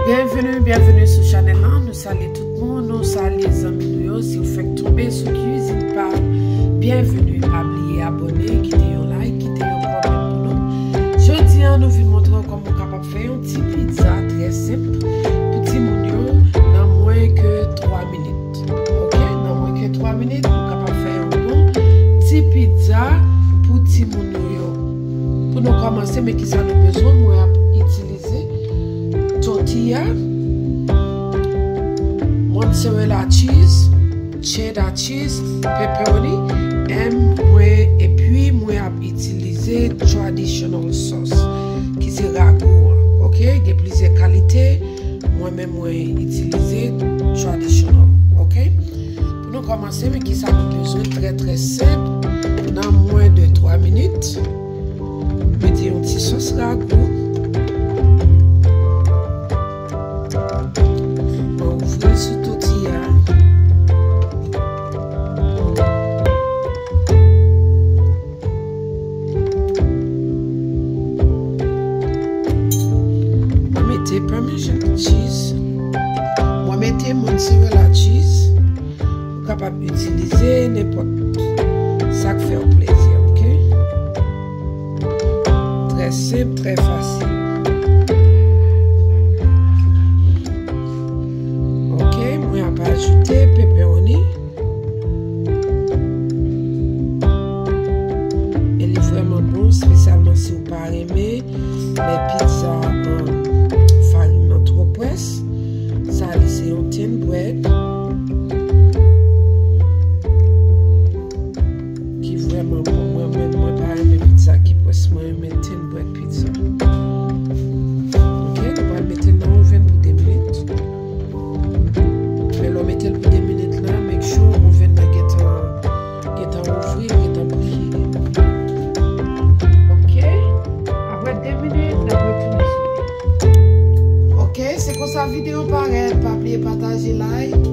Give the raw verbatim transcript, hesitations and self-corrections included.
Byenveni, byenveni sou chanèl lan. Nou salye tout moun, nou salye zanmi nou yo. Si w fèk tonbe sou Cuisine Pam, byenveni. Pa bliye abòne, kite yon like, kite yon kòmantè pou nou. Jodi a, nou vin montre w kòman w kapab fè yon ti pizza trè senp pou timoun yo nan mwen ke twa minit. Ok? Nan mwen ke twa minit, nou kapab fè yon bon ti pizza pou timoun nou yo. Pou nou kòmanse, men kisa nou bezwen, mwen ap itilize tortilla, mozzarella cheese, cheddar cheese, pepperoni, m, mwen, epi mwen ap itilize traditional sauce, ki se ragou an. Ok? Gen plizyè kalite, mwen menm mwen itilize traditional. Ok? Pou nou kòmanse, men kisa nou bezwen, trè trè senp, nan mwen de twa minit. Mete yon ti sòs ragou. Mwen ouvri l sou totiya. Mwen mete Parmesan cheese. Mwen mete mozzarella cheese. Ou kapab itilize nenpòt sa k fè w plezi, ok? Trè senp, trè fasil. Ok, mwen ap ajoute pepperoni. E li vrèman bon, espesyalman si w pa renmen lè pizza, um, farin nan twò pwès. Sa li se yon thin bread ki vrèman bon. Mwen, mwen, mwen pa renmen pizza ki pwès, mwen renmen thin bread pizza. Ok, nou pral mete l nan oven pou de minit. Men lè w mete l pou de minit la, make sure oven nan gentan, gentan ouvri, gentan bouyi. Ok, apre de minit, n ap retounen sou li. Ok, se konsa videyo parèt. Pa bliye pataje, like,